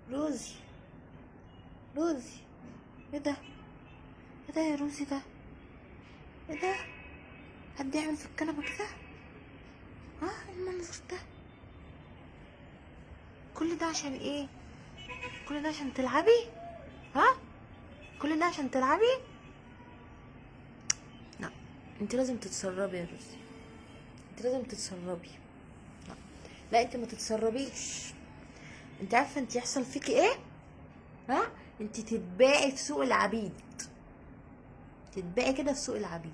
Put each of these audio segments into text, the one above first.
روزي، روزي، ايه ده؟ ايه ده يا روزي ده؟ ايه ده؟ حد يعمل في الكنبة كده؟ ها؟ إيه المنظر ده؟ كل ده عشان ايه؟ كل ده عشان تلعبي؟ ها؟ كل ده عشان تلعبي؟ لا، انت لازم تتسربي يا روزي، انت لازم تتسربي. لا لا، انت ما تتسربيش. انت عارفه انت يحصل فيكي ايه؟ ها؟ انت تتباعي في سوق العبيد، تتباعي كده في سوق العبيد.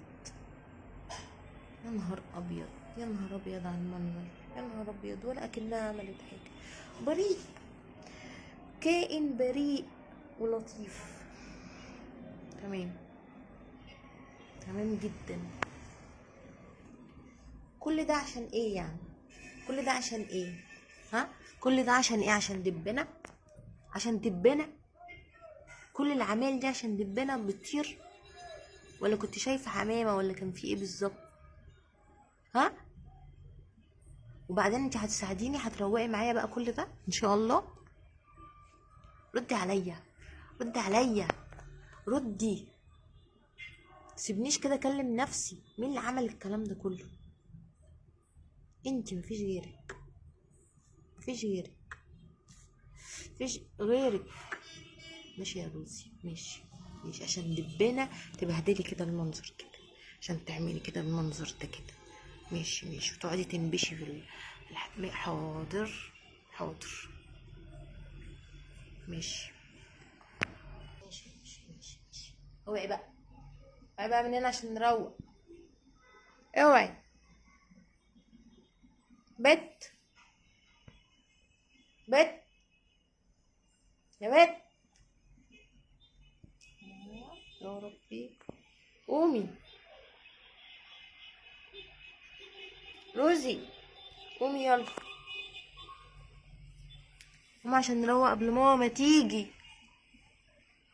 يا نهار ابيض، يا نهار ابيض على المنظر، يا نهار ابيض، ولا اكنها عملت حاجة. بريء، كائن بريء ولطيف. تمام، تمام جدا. كل ده عشان ايه يعني؟ كل ده عشان ايه؟ ها؟ كل ده عشان ايه؟ عشان دبنا؟ عشان دبنا؟ كل العمال دي عشان دبنا بتطير؟ ولا كنت شايفة حمامة؟ ولا كان في ايه بالظبط؟ ها؟ وبعدين انت هتساعديني، هتروقي معايا بقى كل ده ان شاء الله. ردي عليا، ردي عليا، ردي. سيبنيش كده اكلم نفسي. مين اللي عمل الكلام ده كله؟ انت، مفيش غيرك، مفيش غيرك، مفيش غيرك. ماشي يا روزي، ماشي ماشي. عشان دبانة تبهدلي كده المنظر كده، عشان تعملي كده المنظر ده كده. ماشي ماشي، وتقعدي تنبشي في حاضر حاضر، ماشي ماشي ماشي ماشي ماشي. اوعي بقى، اوعي بقى من هنا عشان نروق. اوعي بت بت يا بت، يا ربي قومي روزي، قومي يلا قومي عشان نروق قبل ماما ما تيجي.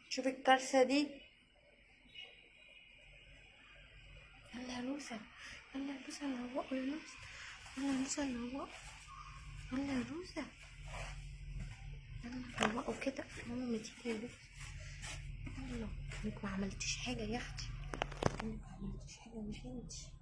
شوفي الكارثة دي. يلا يا روزة، يلا يا روزة نروقوا، يا روزة يلا يا روزة نروقوا، يلا يا روزة يلا نروقوا كده قبل ماما ما تيجي يا روزة. يلا انك ما عملتيش حاجة يا اختي، انك ما عملتيش حاجة، مش انتي.